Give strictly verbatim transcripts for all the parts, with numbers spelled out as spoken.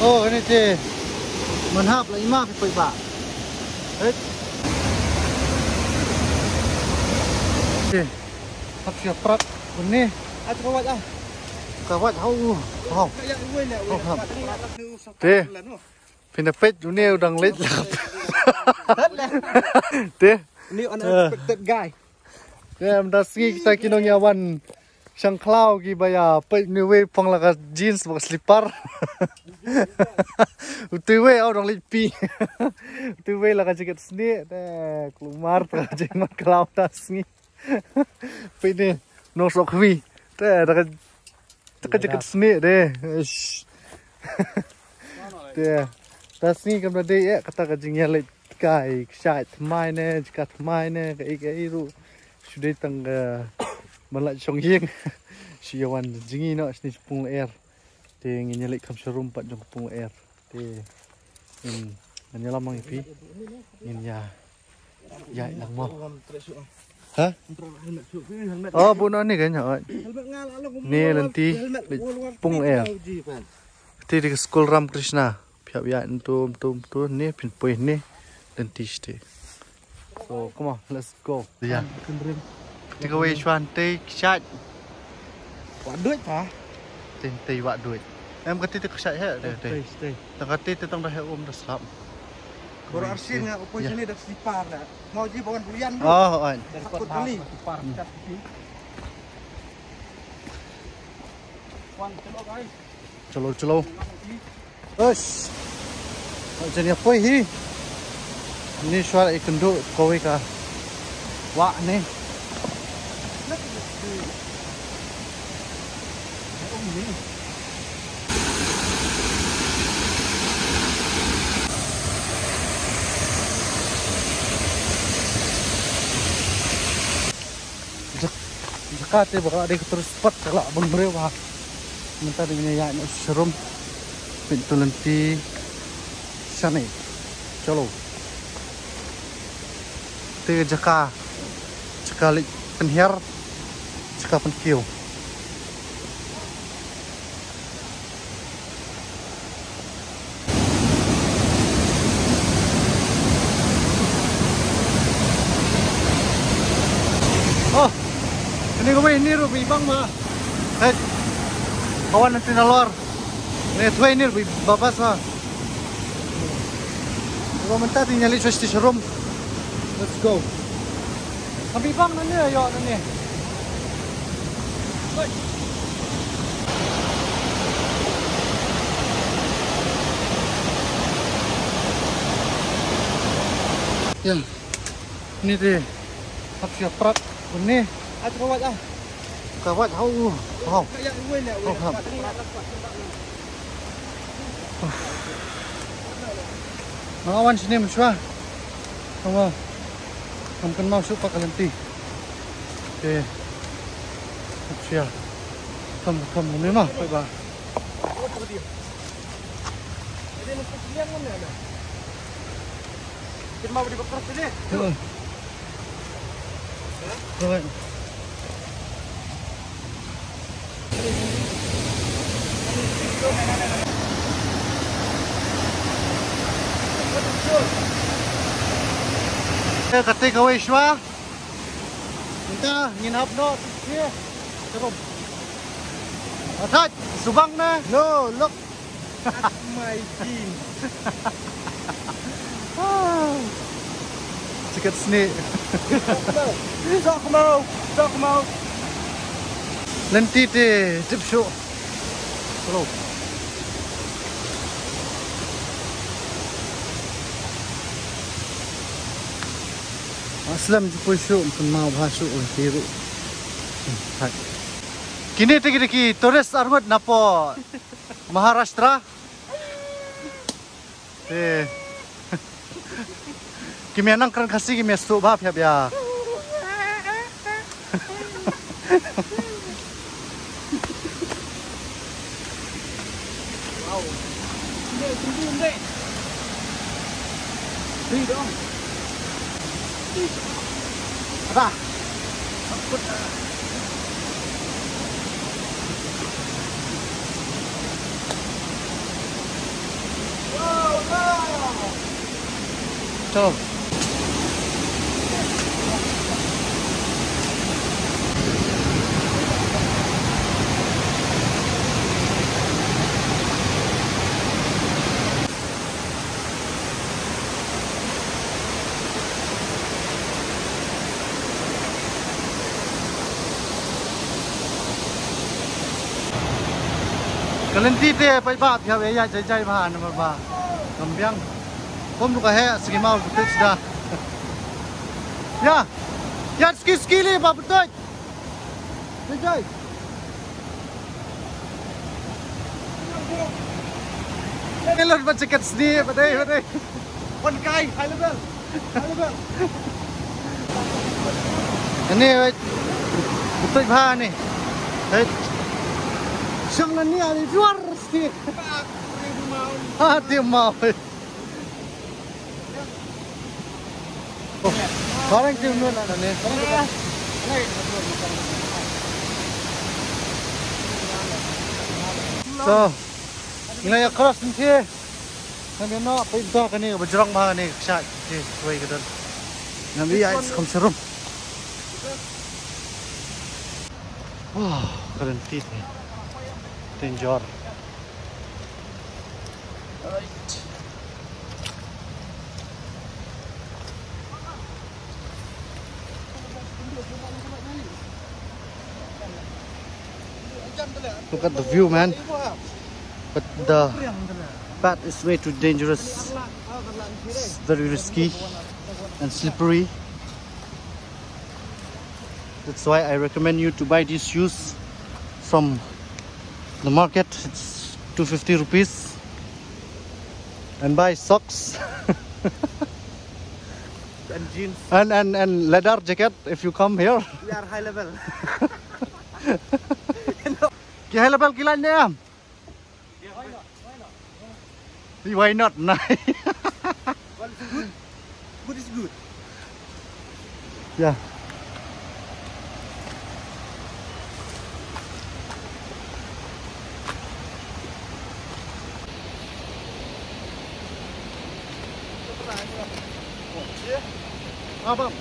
Oh, kane te. Man hap la ima phi poi ba. Hei. Te. Hap sia prat une. Ah, ka wait ah. Ka wait hau. Hau. Hau, hau. Te. Phin da peit une u dang leit la. Te. Ni unexpected guy. Te, mynta sngi kita ki nongïawan shang khlaw ki ba ïa peit une uwei phong la ka jeans bad ka slipper. Utu uwei u dang leit pi. Utu uwei la ka jaket snieh te kulmar te ka jingman khlaw mynta sngi. Peit ne nong sok khmi. Te da ka Te ka jaket snieh de. Eish. Te. Mynta sngi kam da dei eh kata ka jingïaleit kai kshaid thymmai ne jaka thymmai ne kaei kaei ruh. Shu dei tang ka ban lait shong ïing. Shu ïawan jngi noh shane sha Punglaer. Te ngin ïaleit kham sharum pat jong ka Punglaer. Te ngin, ngin ïalam lang ïa phi. Ngin ïa ïaid lang mo. Ha? Oh, buh noh ne ka ïa. Ne lynti leit Punglaer. Te dei ka skul Ramakrishna. Phi hap ïaid ntu ntu ntu ne phin poi ne lynti shatei. So, come on, let's go. Ïa. Te kawei shuwa tei kshaid. Wah duit pa. Te tei wah duit. Em kata te kshaid he te. Tei, tei. Tang kata te tang da he um da slap. Baroh arsien nga u poi shane da slipar da. Mau ji ba wan bulian. Oh, oi. Da kot kali. Wan, chalo guys. Chalo, chalo. Ush. Jan ïa poi hi. Ni shuwa ïakynduh kawei ka wah ne. Jaka te ba ka dei ka tourist spot ka lah ban briew ba. Mynta dei ngin ïa ïaid noh sharum. Pyntu lynti shane. Chalo. Te ka jaka, jaka leit pynhiar, jaka pynkiew. Oh, kane kawei hynne ruh ba i bang ma. Hei. Ka wan na te nalor. Ne thwei hynne ruh ba i babas ma. Ba mynta te ngi ïa leit shuwa sha sharum. Let's go. Ka ba i bang na ne ïoh na ne. Ïa. Ni te hap sia prat. Ni. At ka wait ah. Ka wait hau. Hau. Ka ïa wei ne wei. Hau, hau. Nga wan shane mynshuwa. Ka wah. Ngam kynmaw shuh pat ka lynti. Te hap sia. Kam kam ni ma peit ba. Ka take away shuwa. Mynta ngin hap noh. Atat, subang na. No, lok. My jeans. Sikat sni. Sok kemau, sok kemau. Lynti te tip shuh. Hello. Aslem ju poi shuh, pynmaw bha shuh lynti ruh. Hai. Kine te ki tourist arngut na po Maharashtra. Eh. Ki mia nang kren Khasi ki mia suk bha phi hap ïa. Wow. Ni dong. Ada. So. Ka lynti te paidbah, phi hap ïaid jai jai bha namar ba ngam biang. Pom ruh ka heh, sngi maw, pyntuid sda. Ïa. Ïa, ski ski li ba pyntuid. Jai jai. Ngi lut ba jaket sdie, ba dei, ba dei. Wan kai, high level. High level. Ani, wait. Betul bha ni. Wait. Shong na ni ali juar sdie. Ha, ti mau. Oh, barang ti nun na ni. So, ngi la ïa cross ngi. Ngan ïa noh, peit to kane kaba jrong bha kane ka kshaid. Te, wei ka don. Ngan ïa ïa kham sharum. Wow, ka lynti te. Danger. Right. Look at the view, man. But the path is way too dangerous. It's very risky and slippery. That's why I recommend you to buy these shoes from the market. It's two fifty rupees. And buy socks. And jeans. And, and, and leather jacket if you come here. We are high level. Ki high level ki lait ne em? Why not? Why not? Why not? Nah. Well, it's good. Good is good. Yeah. Abang.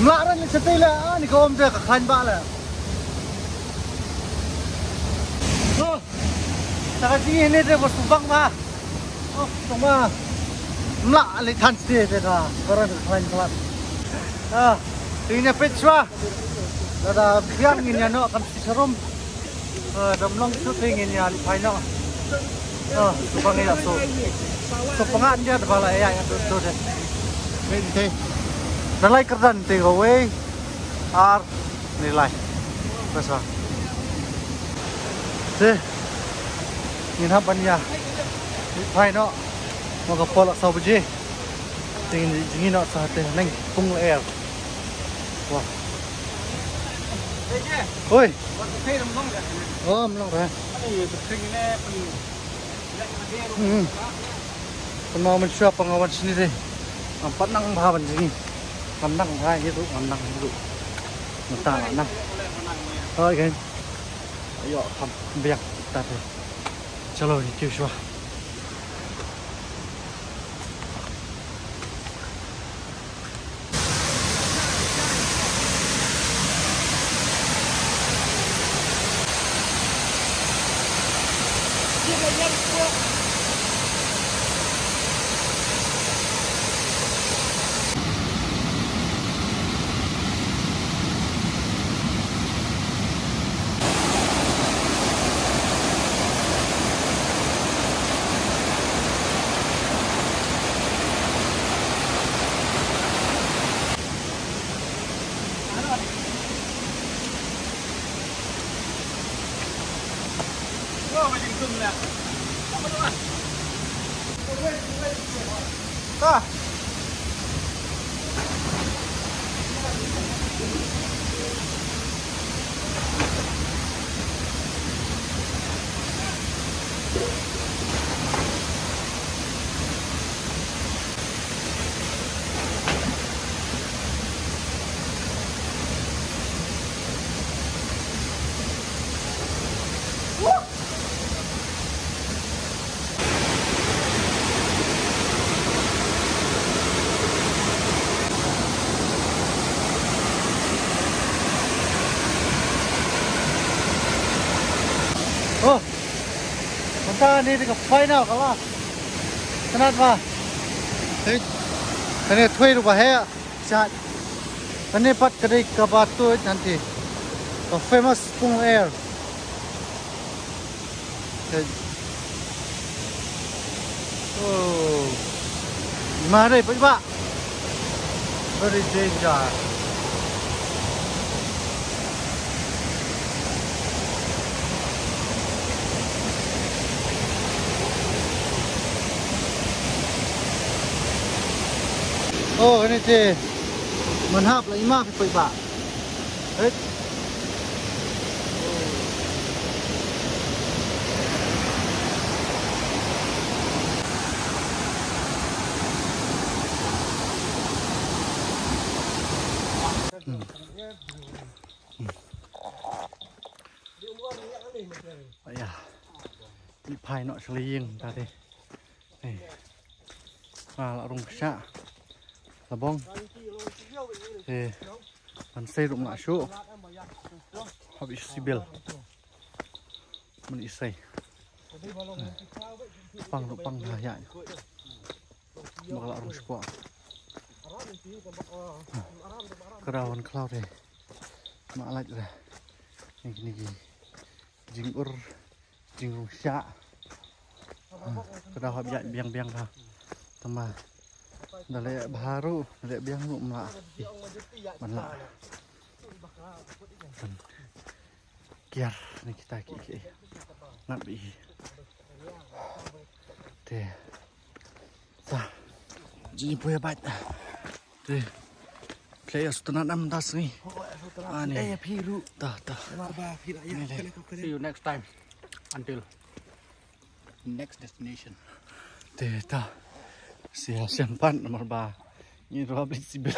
Mla ran le chate le, ani ka om te ka khan ba le. Oh, ta ka jingïaid ne te ba subang ba. Oh, tong ba. Mla le than ste te ka, ka ran ka khan ba. Ah, te ngin ïa peit shuwa. Lada biang ngin ïa noh kam shi sharum. Ah, dam long shu te ngin ïa leit phai noh. Ah, shu pang ïa so. So pang an ïa da ba la ïa ïa to to de. Te. Da lai kyrdan te ko wei. Ar ni lai. Bas ba. Te. Ngin hap ban ïa leit phai noh. Mo ka por la saw baje. Te ngin jingin noh sa te neng pung la er. Wah. Oi. Oh, mlong ra. Hmm. Pynmaw mynshuwa pynmaw ban shini de. Ngam pat nang bha ban jingin. Ngam nang bha ïa tu, ngam nang ïa tu. Ngam ta ngam nang. Oi, kan. Ayo, kham biang ta te. Chalo, ni kiew shuwa. Oh, mynta ne dei ka final ka la. Tang ba, hei, kane thwei ruh ba heh. Shat. Kane pat ka dei kaba tuid nanti. Ka famous Pung Air. Hei. Oh. Mari, peit ba. Very danger. Oh, kane te. Man hap la i ma phi peit ba. Hei. Hmm. Aya. Leit phai noh sha la ïing ta te. Hei. Ah, la rung kshah. La bong. Hei. Ban sei ruh ym lah shuh. Hap ïa Sibyl. Myn isei. Pang ruh pang ha ïa. Ba ka la rung shapoh. Ka dei wan khlaw te. Ma lait re. Ni ki ni ki. Jingur. Jingrung shah. Ka dei hap ïa biang biang ka. Tang ba da leh bha ruh, da leh biang ruh ym lah. Ban lah. Kiar ni kita ki ki. Ngat bi. Te. Ta. Jingpoi bad. Te. Play as tana nam das ni. Ani. Eh, phi ruh. Ta, ta. Mar ba phi la ïa. See you next time. Until next destination. Te ta. Sia sempat namar ba. Ni ruh bli Sibyl.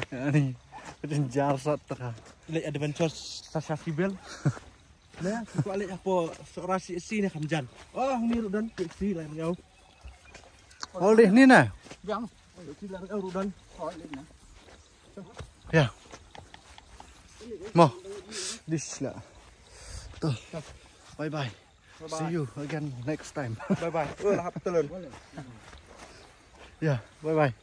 Ani. Pynjar sat ta ka. Leh adventure sa sha Sibyl. Ne, ko leh hapoh Sohra C S C ne kham jan. Oh, ni ruh don C S C la ngew. Ol dih ni na. Biang. C S C la ngew ruh don. Ya. Mo. Dis la. To. Bye bye. Bye bye. See you again next time. Bye bye. Oh, la hap telon. Ya, bye bye.